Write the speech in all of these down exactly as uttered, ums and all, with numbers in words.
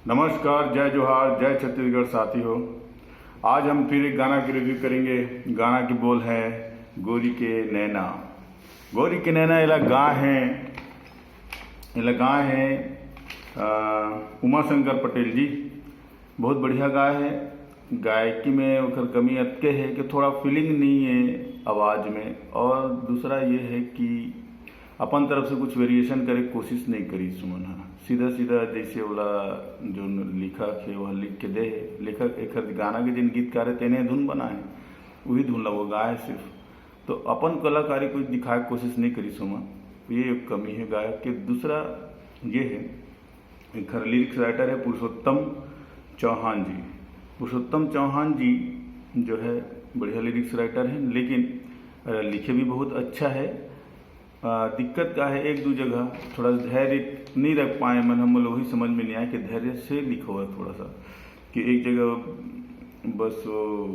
नमस्कार, जय जोहार, जय छत्तीसगढ़ साथी हो। आज हम फिर एक गाना की रिव्यू करेंगे। गाना के बोल है गोरी के नैना। गोरी के नैना एला गाय है, एला गाय है अ, उमा शंकर पटेल जी। बहुत बढ़िया गाय है। गायकी में ओकर कमी अतके है कि थोड़ा फीलिंग नहीं है आवाज़ में, और दूसरा ये है कि अपन तरफ से कुछ वेरिएशन करे के कोशिश नहीं करी सुमन हा। सीधा सीधा जैसे ओला जो लिखक है वह लिख के दे है, लेखक एक गाना के जिन गीतकार है तेने धुन बना है, वही धुन ला वो गाए सिर्फ। तो अपन कलाकारी कोई दिखाए के कोशिश नहीं करी सुमन, ये एक कमी है गायक के। दूसरा ये है, एकर लिरिक्स राइटर है पुरुषोत्तम चौहान जी। पुरुषोत्तम चौहान जी जो है बढ़िया लिरिक्स राइटर है, लेकिन अ, लिखे भी बहुत अच्छा है। अ, दिक्कत का है, एक दो जगह थोड़ा धैर्य नहीं रख पाए मन, हम लोग वही समझ में नहीं आया कि धैर्य से लिखो है थोड़ा सा, कि एक जगह बस वो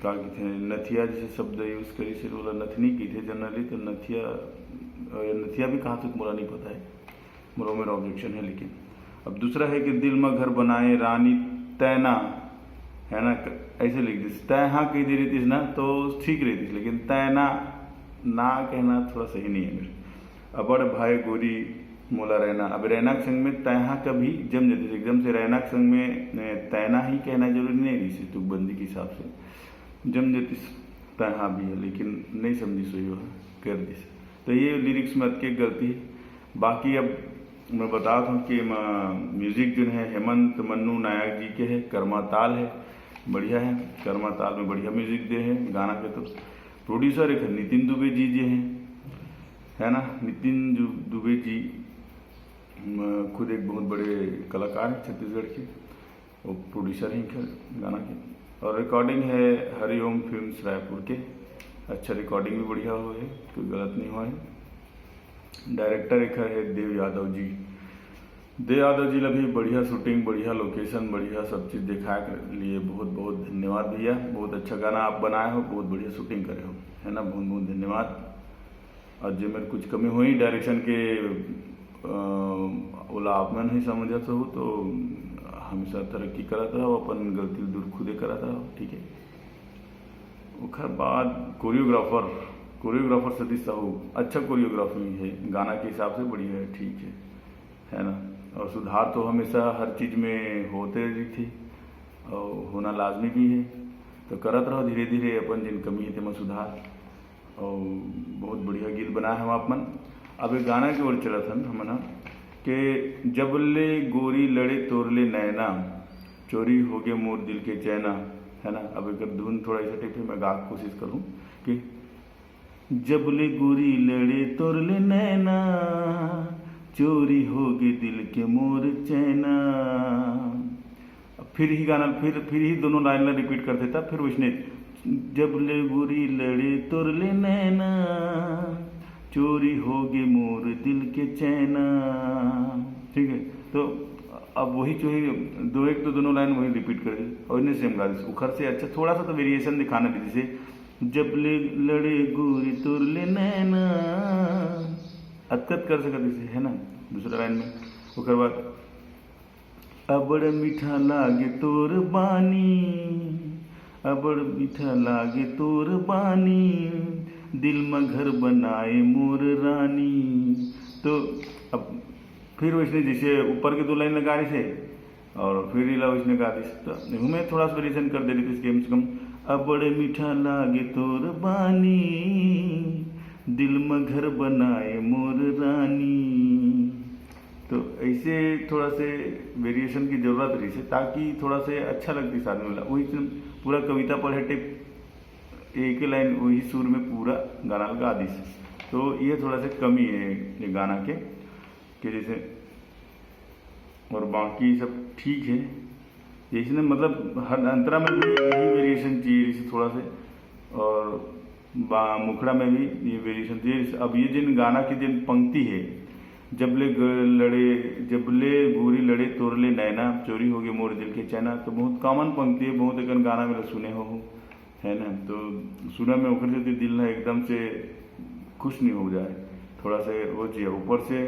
का कहते हैं, नथिया जैसे शब्द यूज़ करी से, बोला नथनी की थे जनरली, तो नथिया अ, नथिया भी कहाँ तक मोला नहीं पता है, मोला मेरा ऑब्जेक्शन है। लेकिन अब दूसरा है कि दिल में घर बनाए रानी तैना, है ना, क- ऐसे लिख दिस, तैहा कह दे रही थी ना तो ठीक रहती, लेकिन तैना ना कहना थोड़ा सही नहीं है मेरे। अबड़ भाई गोरी मोला रहना, अब रहना के संग में तैहा कभी जम जाती, एकदम से रहना के संग में ए, तैना ही कहना जरूरी नहीं रही तुकबंदी के हिसाब से। जम जाती तैहा भी है, लेकिन नहीं समझी सोई वह कर दिस। तो ये लिरिक्स में अतके गलती है। बाकी अब मैं बता दूँ कि म्यूज़िक जो है हेमंत मन्नू नायक जी के है, कर्मा ताल है, बढ़िया है। कर्मा ताल में बढ़िया म्यूज़िक दे है गाना के। तो प्रोड्यूसर एक है नितिन दुबे जी, जी हैं, है ना, नितिन दु- दुबे जी म, खुद एक बहुत बड़े कलाकार हैं छत्तीसगढ़ के, वो प्रोड्यूसर हैं खैर गाना के। और रिकॉर्डिंग है हरिओम फिल्म्स रायपुर के। अच्छा, रिकॉर्डिंग भी बढ़िया हुआ है, कोई गलत नहीं हुआ है। डायरेक्टर एक है देव यादव जी। देव यादव जी ला भी बढ़िया शूटिंग, बढ़िया लोकेशन, बढ़िया सब चीज़ दिखाए के लिए बहुत बहुत धन्यवाद भैया। बहुत अच्छा गाना आप बनाए हो, बहुत बढ़िया शूटिंग करे हो, है ना, बहुत बहुत धन्यवाद। और जे मेरे कुछ कमी हुई डायरेक्शन के, अ, ओला आप मन ही समझत हो तो हमेशा तरक्की करत रहो, अपन गलती दूर खुदे करत रहो, ठीक है। ओकर बाद कोरियोग्राफर, कोरियोग्राफर सतीश साहू, अच्छा कोरियोग्राफी है, गाना के हिसाब से बढ़िया है, ठीक है, है ना। और सुधार तो हमेशा हर चीज़ में होते रही थी और होना लाजमी भी है, तो करत रहो धीरे धीरे अपन जिन कमी है तेमा सुधार। और बहुत बढ़िया गीत बनाए हम आप मन। अब एक गाना की ओर चलत हन हमन ह, के जब ले गोरी लड़े तोर ले नैना, चोरी हो गए मोर दिल के चैना, है ना। अब एक धुन थोड़ा ऐसा टाइप है, मैं गा के कोशिश करूँ कि जब ले गोरी लड़े तोर ले नैना, चोरी हो गए दिल के मोर चैना। अब फिर ही गाना, फिर फिर ही दोनों लाइन ला रिपीट कर देता, फिर उसने जब ले गोरी लड़े तोर ले नैना, चोरी हो गए मोर दिल के चैना। ठीक है, तो अब वही जो है दो एक तो दोनों लाइन वही रिपीट कर दी और इन्हें सेम गा दी। उखर से अच्छा थोड़ा सा तो वेरिएशन दिखाना भी, जैसे जब ले लड़े गोरी तोर ले नैना, अतकत कर सकत जैसे, है ना। दूसरा लाइन में ओकर बाद अबड़ मीठा लागे तोर बानी, अबड़ मीठा लागे तोर बानी, दिल म घर बनाए मोर रानी। तो अब फिर वैसने जैसे ऊपर के दो लाइन लगा रहे थे और फिर इला वैसने गा दिस, तो एहू में थोड़ा सा वेरिएशन कर दे रही थी कम से कम। अबड़ मीठा लागे तोर बानी, दिल म घर बनाए मोर रानी। तो ऐसे थोड़ा से वेरिएशन की ज़रूरत रही से, ताकि थोड़ा से अच्छा लगती आदमी वाला। वही से पूरा कविता पढ़े टेप एक ही लाइन वही सुर में पूरा गाना गा दिस। तो ये थोड़ा सा कमी है ये गाना के, कि जैसे, और बाकी सब ठीक है। जैसे ना, मतलब हर अंतरा में भी यही वेरिएशन चाहिए जैसे थोड़ा से, और बा मुखड़ा में भी ये वेरिएशन चाहिए। अब ये जिन गाना की जिन पंक्ति है, जब ले ग- लड़े, जब ले गोरी लड़े तोर ले नैना, चोरी हो गए मोर दिल के चैना, तो बहुत कॉमन पंक्ति है, बहुत एकन गाना में सुने हो, है ना। तो सुना में ओकर से दिल ना एकदम से खुश नहीं हो जाए, थोड़ा से वो चाहिए। ऊपर से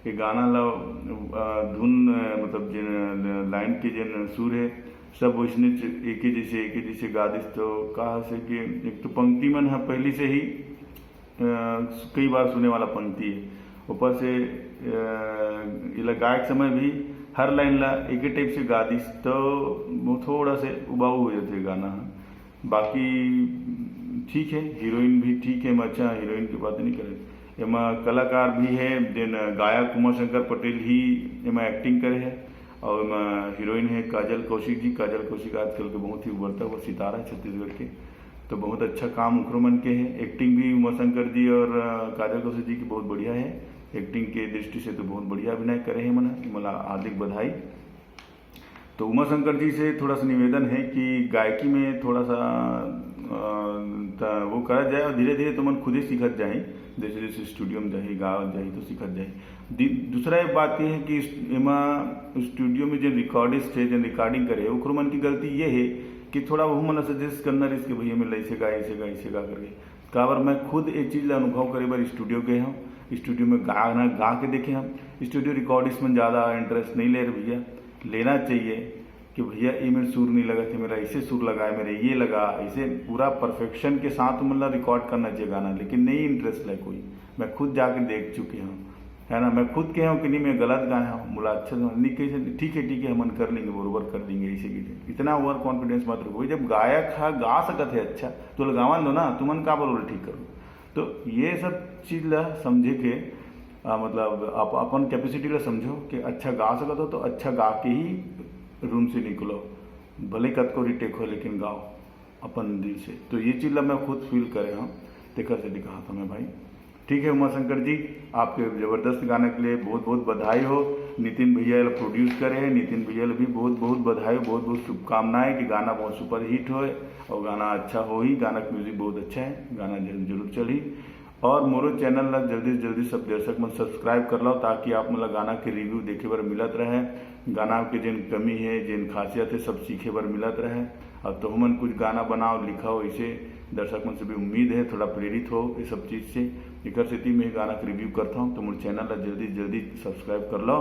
के गाना ला, अ, धुन, अ, मतलब जेन लाइन के जेन सुर हे, सब वैसने च-, एके जैसे, एके जैसे गा दिस। तो का से कि एक तो पंक्ति मन ह पहली से ही, अ, कई बार सुने वाला पंक्ति हे। ऊपर से, अ, एला गाए के समय भी हर लाइन ला एके टाइप से गा दिस, तो वो थोड़ा से उबाऊ हो जाथे गाना ह। बाकी ठीक है, हीरोइन भी ठीक है, एमा अच्छा हीरोइन की बात नहीं करे। एमा कलाकार भी है, जेन गायक उमा शंकर पटेल ही एमा एक्टिंग करे है, और एमा हीरोइन है काजल कौशिक जी। काजल कौशिक आजकल के बहुत ही उभरता हुआ सितारा है छत्तीसगढ़ के, तो बहुत अच्छा काम उखरो मन के है। एक्टिंग भी उमा शंकर जी और, अ, काजल कौशिक जी की बहुत बढ़िया है। एक्टिंग के दृष्टि से तो बहुत बढ़िया अभिनय करे है मन, मला हार्दिक बधाई। तो उमा शंकर जी से थोड़ा सा निवेदन है कि गायकी में थोड़ा सा, अ, त-, वो करा जाए और धीरे धीरे तुमन खुदे सीखत जाए, जैसे जैसे स्टूडियो में जाए, गावत जाए तो सीखत जाए। दि-, दूसरा एक बात ये है कि इस-, एमा स्टूडियो में जो रिकॉर्डिस्ट है, जो रिकॉर्डिंग करे, ओखर मन की गलती ये है कि थोड़ा वो मन सजेस्ट करना रहिस कि भैया मैं ऐसे गा, ऐसे गा, ऐसे गा करके। काबर मैं खुद ये चीज़ ला अनुभव करे बर स्टूडियो गए हूँ, स्टूडियो में गाना गा के देखे हम। स्टूडियो रिकॉर्डिस्ट में ज़्यादा इंटरेस्ट नहीं ले रहे भैया, लेना चाहिए कि भैया ये मेरे सुर नहीं लगा थे, मेरा ऐसे सुर लगा है, मेरे ये लगा, ऐसे पूरा परफेक्शन के साथ मतलब रिकॉर्ड करना चाहिए गाना, लेकिन नहीं इंटरेस्ट ले कोई। मैं खुद जाके देख चुके हूँ, है ना। मैं खुद कहे हूँ कि नहीं मैं गलत गाए हूँ, बोला अच्छा नहीं, कैसे ठीक है, ठीक है, हमन कर लेंगे, बरोबर कर देंगे, ऐसे की इतना ओवर कॉन्फिडेंस मत रखो। जब गायक है गा सकत है अच्छा, तो लगावन दो ना, तुमन का बोलो ठीक करो। तो ये सब चीज़ ला समझे के, आ, मतलब आप अपन कैपेसिटी ला समझो कि अच्छा गा सकत हो तो अच्छा गा के ही रूम से निकलो, भले कतको रिटेक हो लेकिन गाओ अपन दिल से। तो ये चीज़ ला मैं खुद फील करे हूँ, तेकर से दिखा था मैं भाई। ठीक है उमा शंकर जी, आपके ज़बरदस्त गाने के लिए बहुत बहुत बधाई हो। नितिन भैया ला प्रोड्यूस करे हैं, नितिन भैया ला भी बहुत बहुत बधाई हो, बहुत बहुत शुभकामनाएं कि गाना बहुत सुपर हिट होए और गाना अच्छा हो ही। गाना का म्यूजिक बहुत अच्छा है, गाना जरूर जरूर चली। और मोरो चैनल ला जल्दी से जल्दी सब दर्शक मन सब्सक्राइब कर लो, ताकि आप मन ला गाना के रिव्यू देखे बर मिलत रहे, गाना के जेन कमी है, जेन खासियत है, सब सीखे बर मिलत रहे। अब तो हमन कुछ गाना बनाओ, लिखाओ, इसे दर्शक मन से भी उम्मीद है थोड़ा प्रेरित हो ये सब चीज़ से। एकर सेती मैं गाना के रिव्यू करता हूँ, तो मोर चैनल ला जल्दी जल्दी सब्सक्राइब कर लो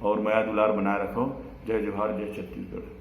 और मया दुलार बनाए रखो। जय जोहार, जय छत्तीसगढ़।